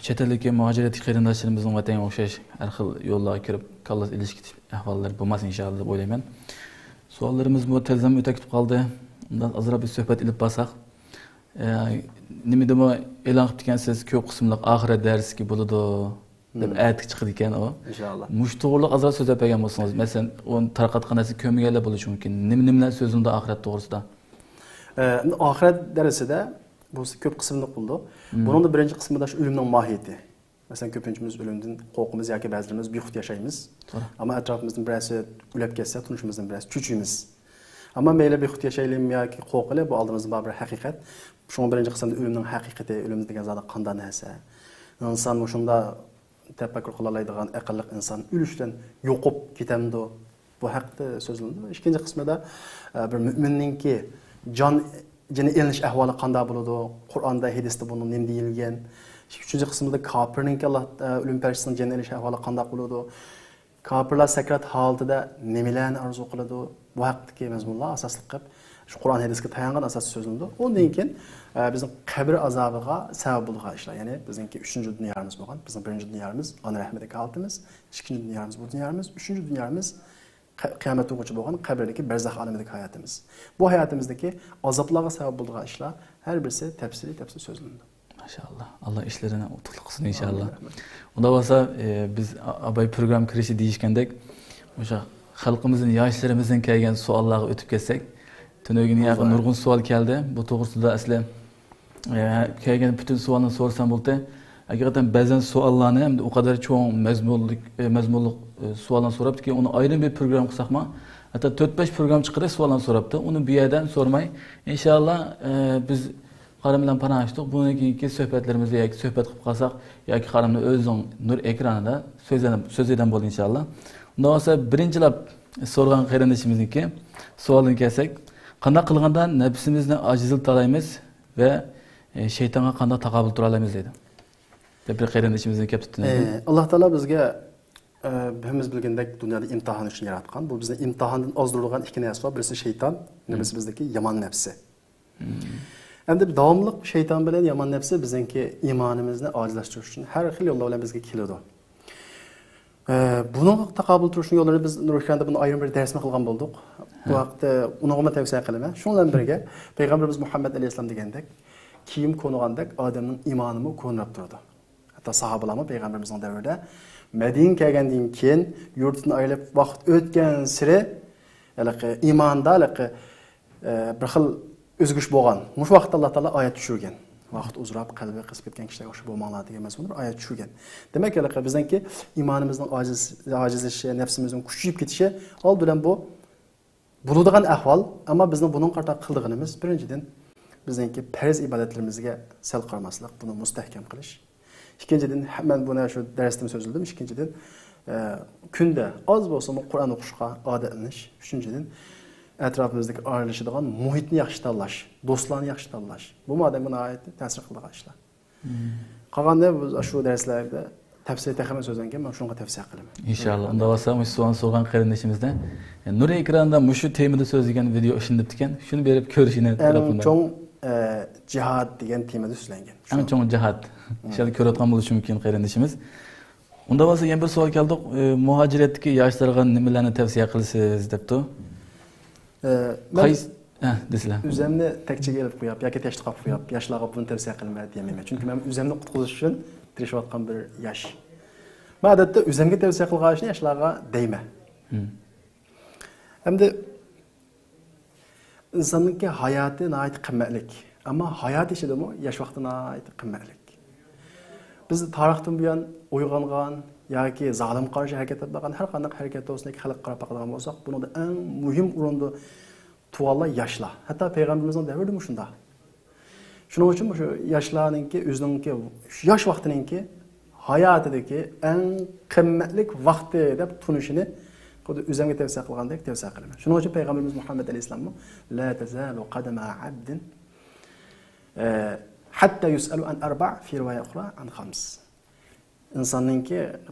چەت ئەلدىكى مۇھاجىرەتتىكى قېرىنداشلىرىمىزنىڭ ۋەتەنگە ئوخشاش ھەر خىل يوللارغا كىرىپ، كاللىسى ئېلىشىپ كېتىش ئەھۋاللىرى بولماس، ئىنشاللا، دەپ ئويلايمەن. سوئاللىرىمىزمۇ تېزلا ئۆتۈپ كېتىپ قالدى. ئۇنداق ئازراق بىر سۆھبەت ئېلىپ بارساق. ئە، نېمىدىمۇ ئېلان قىلىپتىكەنسىز، كۆپ قىسىملىق ئاخىرەت دەرسلىكى بولىدۇ، دەپ ئەتىگە چىقىدىكەن ئۇ. ئىنشاللا. مۇشۇ توغرىلىق ئازراق سۆزلەپ بەرگەن بولسىڭىز، مەسىلەن، ئۇنى تارقاتقان نەرسە كۆرمىگەنلەر بولۇشى مۇمكىن. نېمە، نېمىلەر سۆزلىنىدۇ ئاخىرەت توغرىسىدا؟ ئە، ئەمدى ئاخىرەت دەرسىدە بولسا كۆپ قىسىملىق بولىدۇ. بۇنىڭدا بىرىنچى قىسمىدا شۇ ئۆلۈمنىڭ ماھىيىتى. مەسىلەن، كۆپىنچىمىز ئۆلۈمدىن قورقىمىز ياكى بەزىلىرىمىز بىخۇد ياشايمىز. توغرا. ئەمما ئەتراپىمىزدىن بىرەرسى ئۆلۈپ كەتسە، تونۇشىمىزدىن بىرەرسى چۆچۈيمىز. ئەمما مەيلى بىخۇد ياشايلىمۇ ياكى قورقىلى، بۇ ئالدىمىزدا بار بىر ھەقىقەت. شۇڭا بىرىنچى قىسىمدا ئۆلۈمنىڭ ھەقىقىتى، ئۆلۈم دېگەن زادى قانداق نەرسە؟ ئىنسان مۇشۇنداق تەپەككۇر قىلالايدىغان ئەقىللىق ئىنسان ئۆلۈش بىلەن يوقۇپ كېتەمدۇ؟ بۇ ھەقتە سۆزلىنىدۇ. ئىككىنچى قىسمىدا، ئە، بىر مۆمىننىڭكى جان، جېنى ئېلىنىش ئەھۋالى قانداق بولىدۇ؟ قۇرئاندا، ھەدىستە بۇنىڭ نېمە دېيىلگەن؟ ئۈچىنچى قىسمىدا كاپىرنىڭكى ئاللا، ئە، ئۆلۈم پەرىشتىسىنىڭ جېنىنى ئېلىش ئەھۋالى قانداق بولىدۇ؟ كاپىرلار سەكرات ھالىتىدە نېمىلەرنى ئارزۇ قىلىدۇ؟ بۇ ھەقتىكى مەزمۇنلار ئاساسلىق قىلىپ، شۇ قۇرئان ھەدىسكە تايانغان ئاساستا سۆزلىنىدۇ. ئۇندىن كېيىن، ئە، بىزنىڭ قەبرە ئازابىغا سەۋەب بولىدىغان ئىشلار، يەنى بىزنىڭكى ئۈچىنچى دۇنيا يارىمىز بولغان، بىزنىڭ بىرىنچى دۇنيا يارىمىز ئانا رەھمىدىكى ھالىتىمىز، ئىككىنچى دۇنيا يارىمىز بۇ دۇنيا يارىمىز، ئۈچىنچى دۇنيا يارىمىز قە-، قىيامەت بولغۇچە بولغان قەبرىدىكى بەرزەخ ئالىمىدىكى ھاياتىمىز. بۇ ھاياتىمىزدىكى ئازابلارغا سەۋەب بولىدىغان ئىشلار ھەر بىرسى تەپسىلىي، تەپسىلىي سۆزلىنىدۇ. ماشائاللا. ئاللا ئىشلىرىنى ئۇتۇقلۇق قىلسۇن ئىنشائاللا. ئامىن، رەھمەت. ئۇنداق بولسا، ئە، بىز ئا-، ئاباي پروگرامما كىرىشى دېيىشكەندەك، مۇشۇ خەلقىمىزدىن، ياشلىرىمىزدىن كەلگەن سوئاللارغا ئۆتۈپ كەتسەك. تۈنۈگۈن يەنە نۇرغۇن سوئال كەلدى. بۇ توغرىسىدا ئەسلى، ئە، كەلگەن پۈتۈن سوئالنى سورىسام بولدى. ھەقىقەتەن بەزەن سوئاللارنى ئەمدى ئۇ قەدەر چوڭ مەزمۇنلۇق، ئە، مەزمۇنلۇق، ئە، سوئاللارنى سوراپتىكەن، ئۇنى ئايرىم بىر پروگرامما قىلساقمۇ، ھەتتا تۆت بەش پروگرامما چىقىرىش سوئاللارنى سوراپتۇ. ئۇنى بۇ يەردە سورىماي، ئىنشائاللا، ئە، بىز قارام بىلەن پاراڭلاشتۇق. بۇنىڭ كېيىنكى سۆھبەتلىرىمىزدە ياكى سۆھبەت قىلىپ قالساق، ياكى قارامنى ئۆزىنىڭ نۇر ئېكرانىدا سۆزلەن-، سۆزلىگەن بولدى ئىنشائاللا. ئۇنداق بولسا، بىرىنچىلەپ سورىغان قېرىندىشىمىزنىڭكى سوئالىغا كەلسەك، قانداق قىلغاندا نەپسىمىزنى ئاجىزلىتالايمىز ۋە، ئە، شەيتانغا قانداق تاقابىل تۇرالايمىز دەيدۇ. دەپ بىر قېرىندىشىمىزدىن كەپتۇ تۈنۈگۈن. ئە، ئاللا تائالا بىزگە، ئە، ھەممىمىز بىلگەندەك دۇنيانى ئىمتىھان ئۈچۈن ياراتقان. بۇ بىزنى ئىمتىھاندىن ئازدۇرىدىغان ئىككى نەرسە بار. بىرسى شەيتان، يەنە بىرسى بىزدىكى يامان نەپسى. ئەمدى داۋاملىق شەيتان بىلەن يامان نەپسى بىزنىڭكى ئىمانىمىزنى ئاجىزلاشتۇرۇش ئۈچۈن ھەر خىل يوللار بىلەن بىزگە كېلىدۇ. ئە، بۇنىڭغا تاقابىل تۇرۇشنىڭ يوللىرىنى بىز نۇركەندە بۇنى ئايرىم بىر دەرسمۇ قىلغان بولدۇق. بۇ ھەقتە ئۇنىڭغىمۇ تەۋسىيە قىلىمەن. شۇنىڭ بىلەن بىرگە، پەيغەمبىرىمىز مۇھەممەد ئەلەيھىسسالام دېگەندەك، كىيىم كونغاندەك ئادەمنىڭ ئىمانىمۇ كونراپ تۇرىدۇ. ھەتتا ساھابىلارمۇ پەيغەمبىرىمىزنىڭ دەۋرىدە مەدىنىگە كەلگەندىن كېيىن يۇرتىدىن ئايرىلىپ ۋاقىت ئۆتكەنسېرى ھېلىقى ئىماندا ھېلىقى، ئە، بىر خىل ئۆزگىرىش بولغان. مۇشۇ ۋاقىتتا ئاللا تائالا ئايەت چۈشۈرگەن. ۋاقىت ئۇزىراپ قەلبى قىسىپ كەتكەن كىشىلەرگە ئوخشاش بولماڭلار دېگەن مەزمۇندا بىر ئايەت چۈشۈرگەن. دېمەك، ھېلىقى بىزنىڭكى ئىمانىمىزنىڭ ئاجىز، ئاجىزلىشىشى، نەپسىمىزنىڭ كۈچىيىپ كېتىشى ئالدى بىلەن بۇ بولىدىغان ئەھۋال، ئەمما بىزنىڭ بۇنىڭغا قارىتا قىلىدىغىنىمىز، بىرىنچىدىن، بىزنىڭكى پەرز ئىبادەتلىرىمىزگە سەل قارىماسلىق، بۇنى مۇستەھكەم قىلىش. ئىككىنچىدىن، ھە-، مەن بۇنى شۇ دەرستىمۇ سۆزلىدىم. ئىككىنچىدىن، ئە، كۈندە ئاز بولسىمۇ قۇرئان ئوقۇشقا ئادەتلىنىش. ئۈچىنچىدىن، ئەتراپىمىزدىكى ئارىلىشىدىغان مۇھىتنى ياخشى تاللاش، دوستلارنى ياخشى تاللاش. بۇمۇ ئادەمگە ناھايىتى تەسىر قىلىدىغان ئىشلار. قالغاندا بىز ئاشۇ دەرسلەردە تەپسىلىي تېخىمۇ سۆزلەنگەن، مەن شۇنىڭغا تەۋسىيە قىلىمەن. ئىنشاللا. ئۇنداق بولسا، مۇشۇ سوئالنى سورىغان قېرىندىشىمىزنى، ئە، نۇر ئېكرانىدا مۇشۇ تېمىدا سۆزلىگەن ۋىدېئو ئىشلىنىپتىكەن، شۇنى بېرىپ كۆرۈشىنى تەلەپ قىلىمەن. ئەڭ چوڭ، ئە، جىھاد دېگەن تېمىدا سۆزلەنگەن. ئەڭ چوڭ جىھاد. ئىنشاللا كۆرۈۋاتقان بولۇشى مۇمكىن قېرىندىشىمىز. ئۇنداق بولسا يەنە بىر سوئال كەلدۇق. ئە، مۇھاجىرەتتىكى ياشلارغا نېمىلەرنى تەۋسىيە قىلىسىز دەپتۇ. ئە، مەن قايسى، ئە، دېسىلە. ئۆزۈمنى تەكچىگە ئېلىپ قويۇپ ياكى تەشتە قاپ قويۇپ، ياشلارغا بۇنى تەۋسىيە قىلىمەن دېيەلمەيمەن. چۈنكى مەن ئۆزۈمنى قۇتقۇزۇش ئۈچۈن تىرىشىۋاتقان بىر ياش. مەن ئادەتتە ئۆزۈمگە تەۋسىيە قىلغان ئىشنى ياشلارغا دەيمەن. ئەمدى ئىنساننىڭكى ھاياتى ناھايىتى قىممەتلىك. ئەمما ھايات ئىچىدىمۇ ياش ۋاقتى ناھايىتى قىممەتلىك. بىز تارىختىن بۇيان ئويغانغان ياكى زالىمغا قارشى ھەرىكەت ئېلىپ بارغان ھەر قانداق ھەرىكەت بولسۇن، ياكى خەلققە قاراپ باقىدىغان بولساق، بۇنىڭدا ئەڭ مۇھىم ئورۇندا تۇرغانلار ياشلار. ھەتتا پەيغەمبىرىمىزنىڭ دەۋرىدىمۇ شۇنداق. شۇنىڭ ئۈچۈن مۇشۇ ياشلارنىڭكى ئۆزىنىڭكى ياش ۋاقتىنىڭكى ھاياتىدىكى ئەڭ قىممەتلىك ۋاقتى دەپ تونۇشىنى خۇددى ئۆزۈمگە تەۋسىيە قىلغاندەك تەۋسىيە قىلىمەن. شۇنىڭ ئۈچۈن پەيغەمبىرىمىز مۇھەممەد ئەلەيھىسسالاممۇ، لا تزال قدما عبد، ئە، حتى يسأل عن أربع، في رواية أخرى عن خمس. ئىنساننىڭكى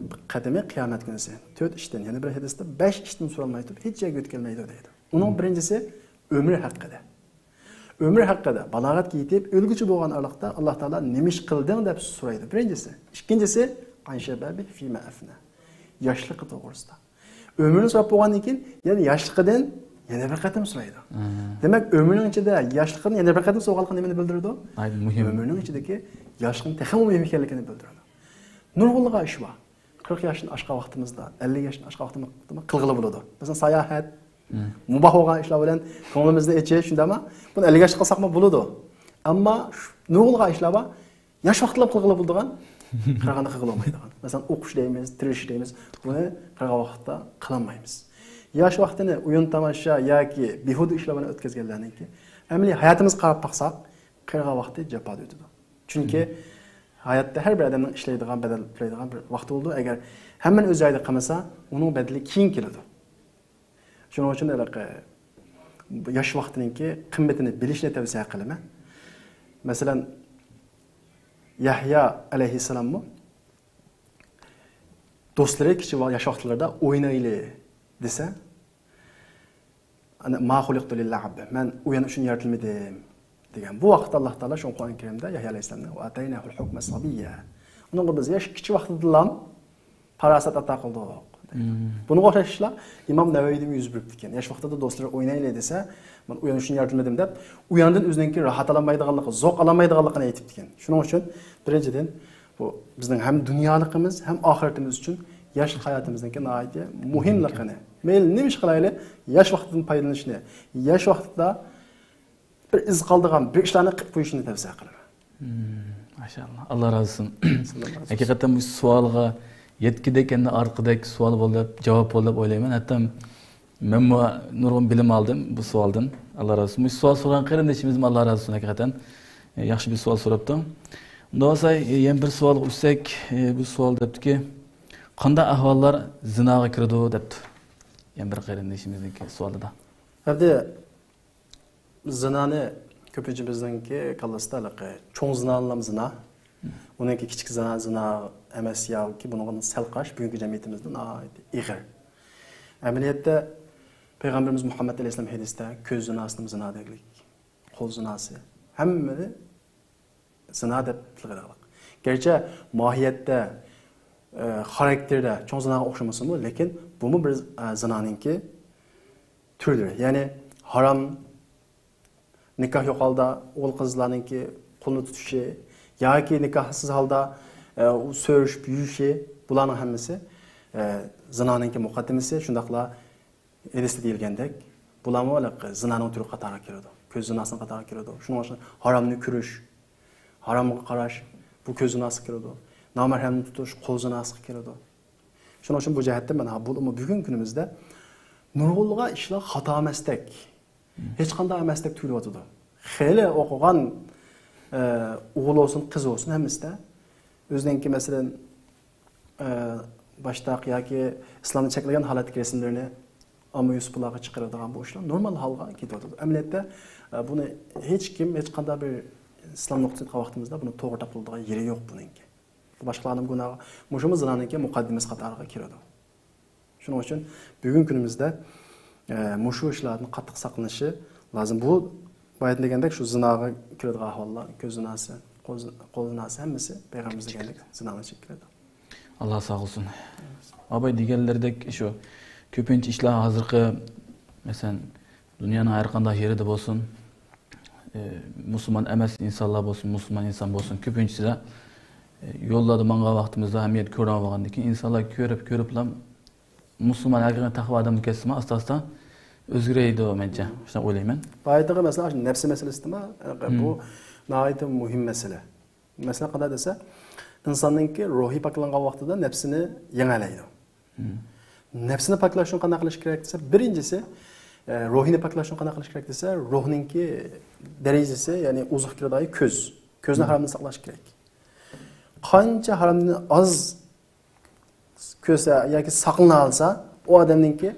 قەدىمى قىيامەت كۈنىسى تۆت ئىشتىن، يەنە بىر ھەدىستە بەش ئىشتىن سورالماي تۇرۇپ ھېچ يەرگە ئۆتكەلمەيدۇ دەيدۇ. ئۇنىڭ بىرىنچىسى ئۆمرى ھەققىدە. ئۆمرى ھەققىدە، بالاغەتكە يېتىپ ئۆلگۈچى بولغان ئارىلىقتا ئاللا تائالا نېمە ئىش قىلدىڭ دەپ سورايدۇ، بىرىنچىسى. ئىككىنچىسى، عن شبابه فيما أفنى، ياشلىقى توغرىسىدا. ئۆمرىنى سوراپ بولغاندىن كېيىن يەنە ياشلىقىدىن يەنە بىر قېتىم سورايدۇ. دېمەك، ئۆمرىنىڭ ئىچىدە ياشلىقىدىن يەنە بىر قېتىم سورىغانلىقى نېمىنى بىلدۈرىدۇ؟ ئۆمرىنىڭ ئىچىدىكى ياشلىقنىڭ تېخىمۇ مۇھىم ئىكەنلىكىنى بىلدۈرىدۇ. نۇرغۇنلىغان ئىش بار. قىرىق ياشتىن ئاشقان ۋاقتىمىزدا، ئەللىك ياشتىن ئاشقان ۋاقتىمىزدا قىلغىلى بولىدۇ. مەسىلەن، ساياھەت، مۇباھ بولغان ئىشلار بىلەن كۆڭلىمىزنى ئېچىش، شۇنداقمۇ؟ بۇنى ئەللىك ياشتا قىلساقمۇ بولىدۇ. ئەمما نۇرغۇنلىغان ئىشلار بار، ياش ۋاقىتلا قىلغىلى بولىدىغان، قىرىغاندا قىلغىلى بولمايدىغان. مەسىلەن، ئوقۇش دەيمىز، تىرىشىش دەيمىز، بۇنى قىرىغان ۋاقىتتا قىلالمايمىز. ياش ۋاقتىنى ئويۇن تاماشا ياكى بىھۇدە ئىشلار بىلەن ئۆتكۈزگەنلەرنىڭكى ئەمەلىي ھاياتىمىزغا قاراپ باقساق، قىرىغان ۋاقتى جاپادا ئۆتىدۇ. چۈنكى ھاياتتا ھەر بىر ئادەمنىڭ ئىشلەيدىغان، بەدەل تۆلەيدىغان بىر ۋاقتى بولىدۇ. ئەگەر ھەممىنى ئۆز جايىدا قىلمىسا، ئۇنىڭ بەدىلى كېيىن كېلىدۇ. شۇنىڭ ئۈچۈن ھېلىقى ياش ۋاقتىنىڭكى قىممىتىنى بىلىشنى تەۋسىيە قىلىمەن. مەسىلەن، يەھيا ئەلەيھىسسالاممۇ دوستلىرى كىچىك ۋا-، ياش ۋاقىتلىرىدا ئوينايلى دېسە، ئەنە، ما خۇلىقتۇ لىللەئب، مەن ئويۇن ئۈچۈن يارىتىلمىدىم دېگەن. بۇ ۋاقىتتا ئاللا تائالا شۇ قۇرئان كەرىمدە يەھيا ئەلەيھىسسالامنى ۋە ئاتەيناھۇل ھۇكمە سەبىييا. ئۇنىڭغا بىز ياش كىچىك ۋاقتىدىلا پاراسەت ئاتا قىلدۇق. بۇنىڭغا ئوخشاش ئىشلار ئىمام نەۋەۋىدىمۇ يۈز بېرىپتىكەن. ياش ۋاقتىدا دوستلىرى ئوينايلى دېسە، مەن ئويۇن ئۈچۈن يارىتىلمىدىم دەپ، ئۇ ياندىن ئۆزىنىڭكى راھەت ئالالمايدىغانلىقى، زوق ئالالمايدىغانلىقىنى ئېيتىپتىكەن. شۇنىڭ ئۈچۈن بىرىنچىدىن، بۇ بىزنىڭ ھەم دۇنيالىقىمىز، ھەم ئاخىرىتىمىز ئۈچۈن ياشلىق ھاياتىمىزنىڭكى ناھايىتى مۇھىملىقىنى، مەيلى نېمە ئىش قىلايلى، ياش ۋاقتىدىن پايدىلىنىشنى، ياش ۋاقتىدا بىر ئىز قالدۇرغان بىر ئىشلارنى قىلىپ قويۇشنى تەۋسىيە قىلىمەن. ماشائاللا، ئاللا رازى بولسۇن. ھەقىقەتەن بۇ سوئالغا يەتكۈدەك، ئەمدى ئارقىدەك سوئال بولدى دەپ، جاۋاب بولدى دەپ ئويلايمەن. ھەتتا مەنمۇ نۇرغۇن بىلىم ئالدىم بۇ سوئالدىن. ئاللا رازى بولسۇن. بۇ سوئال سورىغان قېرىندىشىمىزمۇ ئاللا رازى بولسۇن ھەقىقەتەن. ياخشى بىر سوئال سوراپتۇ. ئۇنداق بولسا، يەنە بىر سوئالغا ئۆتسەك، بۇ سوئال دەپتۇكى، قانداق ئەھۋاللار زىناغا كىرىدۇ دەپتۇ. يەنە بىر قېرىندىشىمىزنىڭكى سوئالىدا. ئەمدى زىنانى كۆپىنچە بىزنىڭكى كاللىسىدا ھېلىقى چوڭ زىنانىلا زىنا. ئۇنىڭكى كىچىك زىنا، زىنا ئەمەس ياكى بۇنىڭغا سەل قاراش بۈگۈنكى جەمئىيىتىمىزدە ناھايىتى ئېغىر. ئەمەلىيەتتە پەيغەمبىرىمىز مۇھەممەد ئەلەيھىسسالام ھەدىستە كۆز زىناسىنى زىنا دېگەنلىك، قول زىناسى، ھەممىنى زىنا دەپ تىلغا ئېلىغلىق. گەرچە ماھىيەتتە، ئە، خاراكتېرىدە چوڭ زىناغا ئوخشىمىسىمۇ، لېكىن بۇمۇ بىر، ئە، زىنانىڭكى تۈرلىرى. يەنى ھارام نىكاھ يوق ھالدا ئوغۇل قىزلارنىڭكى قولىنى تۇتۇشى ياكى نىكاھسىز ھالدا، ئە، سۆرۈشۈپ يۈرۈشى، بۇلارنىڭ ھەممىسى، ئە، زىنانىڭكى مۇقەددىمىسى، شۇنداقلا ھەدىستە دېيىلگەندەك، بۇلارمۇ ھېلىقى زىنانىڭ تۈرى قاتارىغا كىرىدۇ. كۆز زىناسىنىڭ قاتارىغا كىرىدۇ. شۇنىڭ ئۈچۈن ھارامنى كۆرۈش، ھارامغا قاراش، بۇ كۆز زىناسىغا كىرىدۇ. نامەھرەمنى تۇتۇش قول زىناسىغا كىرىدۇ. شۇنىڭ ئۈچۈن بۇ جەھەتتە مانا بۇ بۈگۈنكى كۈنىمىزدە نۇرغۇنلىغان ئىشلار خاتا ئەمەستەك، ھېچقانداق ئەمەستەك تۇيۇلۇۋاتىدۇ. خېلى ئوقۇغان، ئە، ئوغۇل بولسۇن، قىز بولسۇن، ھەممىسىدە ئۆزىنىڭكى، مەسىلەن، ئە، باشتاق ياكى ئىسلامنى چەكلىگەن ھالەتتىكى رەسىملىرىنى ئامما يۈسۈپلارغا چىقىرىدىغان بۇ ئىشلار نورمال ھالغا كېتىۋاتىدۇ. ئەمەلىيەتتە، ئە، بۇنى ھېچكىم، ھېچقانداق بىر ئىسلام نۇقتىسىدىن ئېيتقان ۋاقتىمىزدا بۇنى توغرا تاپىلىدىغان يېرى يوق بۇنىڭكى. بۇ باشقىلارنىڭ گۇناھى، مۇشۇمۇ زىنانىڭكى مۇقەددىمىسى قاتارىغا كىرىدۇ. شۇنىڭ ئۈچۈن بۈگۈنكى كۈنىمىزدە، ئە، مۇشۇ ئىشلاردىن قاتتىق ساقلىنىشى لازىم. بۇ بايىتىن دېگەندەك شۇ زىناغا كىرىدىغان ئەھۋاللار، كۆز زىناسى، قول زى-، قول زىناسى ھەممىسى پەيغەمبىرىمىز دېگەندەك زىنانىڭ ئىچىگە كىرىدۇ. ئاللا ساقلىسۇن. ئاباي دېگەنلىرىدەك شۇ كۆپىنچە ئىشلار ھازىرقى، مەسىلەن، دۇنيانىڭ ھەر قانداق يېرىدە بولسۇن، ئى، مۇسۇلمان ئەمەس ئىنسانلار بولسۇن، مۇسۇلمان ئىنسان بولسۇن، كۆپىنچىسىدە، ئى، يوللاردا ماڭغان ۋاقتىمىزدا ئەمەلىيەت كۆرۈنۈۋالغاندىن كېيىن ئىنسانلار كۆرۈپ، كۆرۈپلا مۇسۇلمان ھەقىقىي تەقۋا ئادەمگە كەتسىمۇ ئاستا-ئاستا ئۆزگىرەيدۇ مەنچە. شۇنداق ئويلايمەن. بايىتىغا مەسىلەن، ئاشۇ نەپسى مەسىلىسىدىمۇ، بۇ ناھايىتى مۇھىم مەسىلە. مەسىلەن، قانداق دېسە، ئىنساننىڭكى روھى پاكلانغان ۋاقتىدا نەپسىنى يېڭەلەيدۇ. نەپسىنى پاكلاش ئۈچۈن قانداق قىلىش كېرەك دېسە، بىرىنچىسى، ئە، روھىنى پاكلاش ئۈچۈن قانداق قىلىش كېرەك دېسە، روھنىڭكى دەرىجىسى، يەنى ئوزۇق كىرىدىغان كۆز. كۆزنى ھارامدىن ساقلاش كېرەك. قانچە ھارامدىن ئاز كۆرسە ياكى ساقلىنالسا، ئۇ ئادەمنىڭكى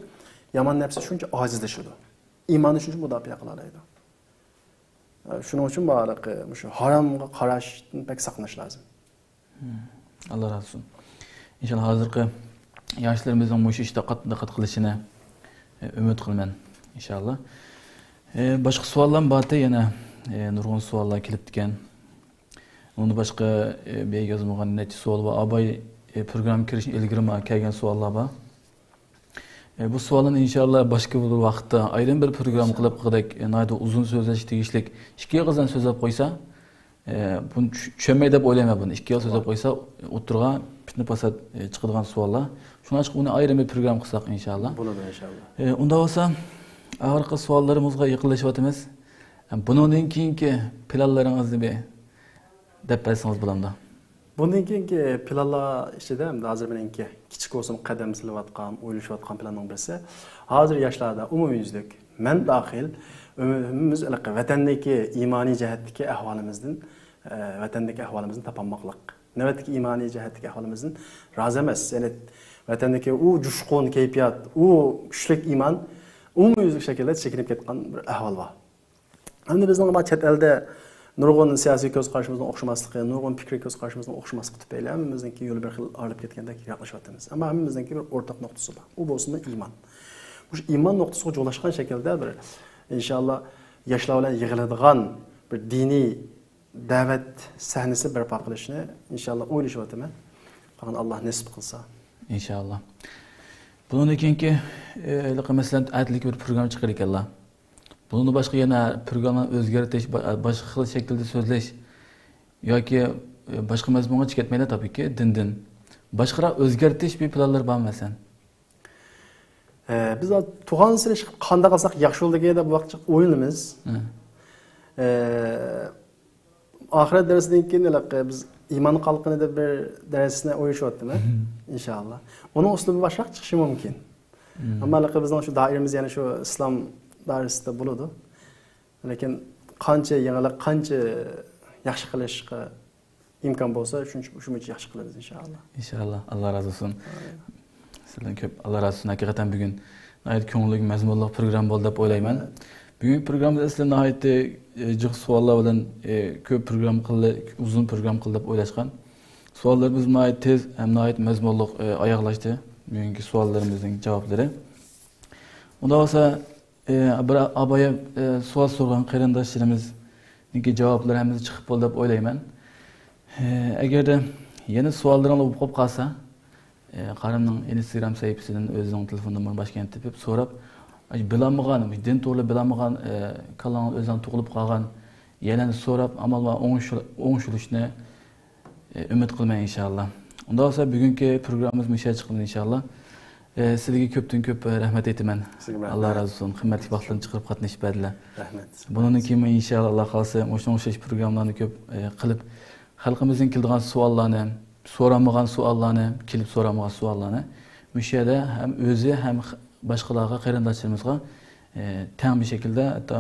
يامان نەپسى شۇنچە ئاجىزلىشىدۇ. ئىمانى شۇنچە مۇداپىئە قىلالايدۇ. شۇنىڭ ئۈچۈن بۇ ھېلىقى مۇشۇ ھارامغا قاراشتىن بەك ساقلىنىش لازىم. ئاللا رازى بولسۇن. ئىنشاللا ھازىرقى ياشلىرىمىزنىڭ مۇشۇ ئىشتا قاتتىق دىققەت قىلىشىنى، ئە، ئۈمىد قىلىمەن، ئىنشاللا. ئە، باشقا سوئاللارمۇ بارتى يەنە، ئە، نۇرغۇن سوئاللار كېلىپتىكەن. ئۇندىن باشقا، ئە، بىر يازمىغان نەچچە سوئال بار. ئاباي، ئە، پروگرامما كىرىشتىن ئىلگىرىمۇ كەلگەن سوئاللار بار. ئە، بۇ سوئاللارنى ئىنشاللا باشقا بىر ۋاقىتتا ئايرىم بىر پروگرامما قىلىپ قىلغۇدەك، ئە، ناھايىتى ئۇزۇن سۆزلەشكە تېگىشلىك ئىككى ئېغىزدىن سۆزلەپ قويسا، ئە، بۇنى چۈ-، چۈشەنمەي دەپ ئويلايمەن بۇنى. ئىككى ئېغىز سۆزلەپ قويسا، ئوتتۇرىغا پىتنە پاسات، ئە، چىقىدىغان سوئاللار. شۇڭلاشقا ئۇنى ئايرىم بىر پروگرامما قىلساق ئىنشاللا. بولىدۇ ئىنشاللا. ئە، ئۇنداق بولسا، ئاخىرقى سوئاللىرىمىزغا يېقىنلىشىۋاتىمىز. ئە، بۇنىڭدىن كېيىنكى پىلانلىرىڭىزنى بىر دەپ بەرسىڭىز بولامدۇ؟ بۇندىن كېيىنكى پىلانلار ئىچىدە، ئەمدى ھازىر مېنىڭكى كىچىك بولسىمۇ قەدەم سېلىۋاتقان، ئويلىشىۋاتقان پىلاننىڭ بىرسى، ھازىر ياشلاردا ئومۇميۈزلۈك، مەن داخىل، ھەممىمىز ھېلىقى ۋەتەندىكى ئىمانىي جەھەتتىكى ئەھۋالىمىزدىن، ئە، ۋەتەندىكى ئەھۋالىمىزنى تاپالماقلىق. نۆۋەتتىكى ئىمانىي جەھەتتىكى ئەھۋالىمىزدىن رازى ئەمەس. يەنى ۋەتەندىكى ئۇ جۇشقۇن كەيپىيات، ئۇ كۈچلۈك ئىمان ئومۇميۈزلۈك شەكىلدە چېكىنىپ كەتكەن بىر ئەھۋال بار. ئەمدى بىزنىڭ مانا چەت ئەلدە نۇرغۇن سىياسىي كۆز قارىشىمىزنىڭ ئوخشىماسلىقى، نۇرغۇن پىكرىي كۆز قارىشىمىزنىڭ ئوخشىماسلىقى تۈپەيلى ھەممىمىزنىڭكى يولى بىر خىل ئايرىلىپ كەتكەندەك يىراقلىشىۋاتىمىز. ئەمما ھەممىمىزنىڭكى بىر ئورتاق نۇقتىسى بار. ئۇ بولسىمۇ ئىمان. مۇشۇ ئىمان نۇقتىسىغا جۇغلاشقان شەكىلدە بىر، ئىنشاللا، ياشلار بىلەن يىغىلىدىغان بىر دىنىي دەۋەت سەھنىسى بەرپا قىلىشنى، ئىنشاللا، ئويلىشىۋاتىمەن. قالغان ئاللا نېسىپ قىلسا. ئىنشاللا. بۇنىڭدىن كېيىنكى، ئە، ھېلىقى مەسىلەن، ئەتىلىكى بىر پروگرامما چىقىرىدىكەنلا. بۇنىڭدىن باشقا يەنە پروگراممىنى ئۆزگەرتىش، با-، باشقا خىل شەكىلدە سۆزلەش ياكى، ئە، باشقا مەزمۇنغا چىقىپ كەتمەيلا تاپىكى دىندىن. باشقىراق ئۆزگەرتىش بىر پىلانلىرى بارمۇ مەسىلەن؟ ئە، بىز ھازىر تۇغان سېلىشقا قانداق قىلساق ياخشى بولىدىكىن دەپ بۇ ۋاقىتتا ئويلىنىمىز. ھە. ئە، ئاخىرەت دەرسىدىن كېيىن ھېلىقى بىز ئىمان قالقىنى دەپ بىر دەرسنى ئويلىشىۋاتىمەن. مم. ئىنشاللا. ئۇنىڭ ئۇسلۇبى باشقىچە چىقىشى مۇمكىن. مم. ئەمما ھېلىقى بىزنىڭ شۇ دائىرىمىز يەنە شۇ ئىسلام دائىرىسىدا بولىدۇ. لېكىن قانچە يېڭىلىق، قانچە ياخشى قىلىشقا ئىمكان بولسا، شۇنچە، شۇنچە ياخشى قىلىمىز، ئىنشائاللا. ئىنشائاللا. ئاللا رازى بولسۇن. ئامىن. سىزدىن كۆپ ئاللا رازى بولسۇن. ھەقىقەتەن بۈگۈن ناھايىتى كۆڭۈللۈك، مەزمۇنلۇق پروگرامما بولدى دەپ ئويلايمەن. بۈگۈنكى پروگراممىمىز ئەسلىدە ناھايىتى، ئى، جىق سوئاللار بىلەن، ئى، كۆپ پروگرامما قىلدى، ئۇزۇن پروگرامما قىلدى دەپ ئويلاشقان. سوئاللىرىمىز ناھايىتى تېز ھەم ناھايىتى مەزمۇنلۇق، ئى، ئاياغلاشتى. بۈگۈنكى سوئاللىرىمىزنىڭ جاۋابلىرى. ئۇنداق بولسا، ئى، بىر ئابايا، ئى، سوئال سورىغان قېرىنداشلىرىمىزنىڭكى جاۋابلىرى ھەممىسى چىقىپ بولدى دەپ ئويلايمەن. ئى، ئەگەردە يەنە سوئاللىرىڭلار بولۇپ قالسا، ئى، قارىمنىڭ ئىنستاگرام سەھىپىسىدىن ئۆزىنىڭ تېلېفون نومۇرىنى باشقا يەردىن تېپىپ سوراپ، ئاي، بىلالمىغان، دىن توغرىلىق بىلالمىغان، ئى، كاللاڭ ئۆزۈڭ تۇغۇلۇپ قالغان يەرلەرنى سوراپ، ئامال بار ئوڭۇش-، ئوڭشىلىشنى ئۈمىد قىلىمەن، ئىنشائاللا. ئۇنداق بولسا، بۈگۈنكى پروگراممىمىز مۇشۇ يەرگىچە چىقىدۇ، ئىنشائاللا. ئە، سىزگە كۆپتىن كۆپ رەھمەت ئېيتىمەن. سىزگە رەھمەت. ئاللا رازى بولسۇن. قىممەتلىك ۋاقىتلارنى چىقىرىپ قاتنىشىپ بەردىلەر. رەھمەت. بۇنىڭدىن كېيىنمۇ، ئىنشائاللا، ئاللا خالىسا، مۇشۇنىڭغا ئوخشاش پروگراممىلارنى كۆپ، ئە، قىلىپ، خەلقىمىزدىن كېلىدىغان سوئاللارنى، سورالمىغان سوئاللارنى، كېلىپ سورالمىغان سوئاللارنى مۇشۇ يەردە ھەم ئۆزى، ھەم خ-، باشقىلارغا، قېرىنداشلىرىمىزغا، ئە، تەڭ بىر شەكىلدە، ھەتتا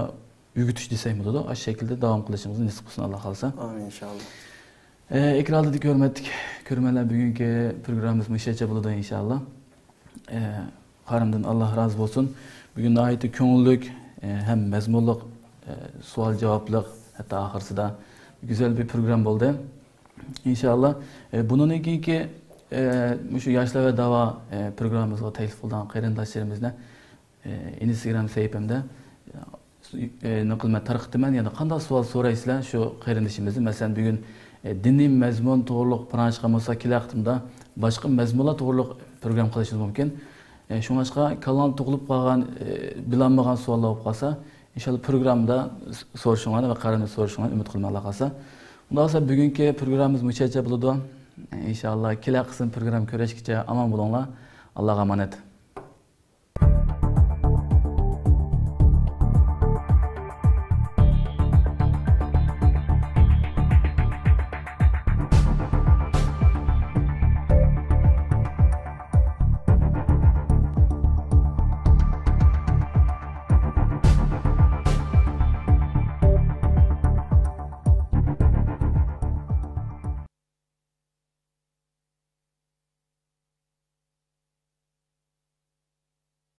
ئۆگىتىش دېسەك بولىدۇ. ئاشۇ شەكىلدە داۋام قىلىشىڭىزنى نېسىپ قىلسۇن، ئاللا خالىسا. ئامىن، ئىنشائاللا. ئە، ئېكران ئالدىدىكى ھۆرمەتلىك كۆرۈرمەنلەر، بۈگۈنكى پروگراممىمىز مۇشۇ يەرگىچە بولىدۇ، ئىنشائاللا. ئە، قارىمدىن ئاللا رازى بولسۇن. بۈگۈن ناھايىتى كۆڭۈللۈك، ئە، ھەم مەزمۇنلۇق، ئە، سوئال-جاۋابلىق، ھەتتا ئاخىرسىدا گۈزەل بىر پروگرامما بولدى. ئىنشائاللا، ئە، بۇنىڭدىن كېيىنكى، ئە، مۇشۇ ياشلار ۋە داۋا، ئە، پروگراممىمىزغا تەكلىپ قىلىدىغان قېرىنداشلىرىمىزنى ئى، ئىنستاگرام سەھىپەمدە، ئى، نېمە قىلىمەن، تارقىتىمەن. يەنە قانداق سوئال سورايسىلەر شۇ قېرىندىشىمىزدىن؟ مەسىلەن، بۈگۈن، ئى، دىنىي مەزمۇن توغرۇلۇق پاراڭلاشقان بولسا، كېلەر قېتىمدا باشقا مەزمۇنلار توغرۇلۇق پروگرامما قىلىشىمىز مۇمكىن. ئى، شۇڭلاشقا كاللاڭدا تۇغۇلۇپ قالغان، ئى، بىلالمىغان سوئاللار بولۇپ قالسا، ئىنشاللا پروگراممىدا س-، سورىشىڭلارنى ۋە قەرەلنى سورىشىڭلارنى ئۈمىد قىلىمەن، ئاللا خالىسا. ئۇنداق بولسا، بۈگۈنكى پروگراممىمىز مۇشۇ يەرگىچە بولىدۇ. ئىنشاللا كېلەر قىسىم پروگرامما كۆرۈشكىچە ئامان بولۇڭلار. ئاللاغا ئامانەت.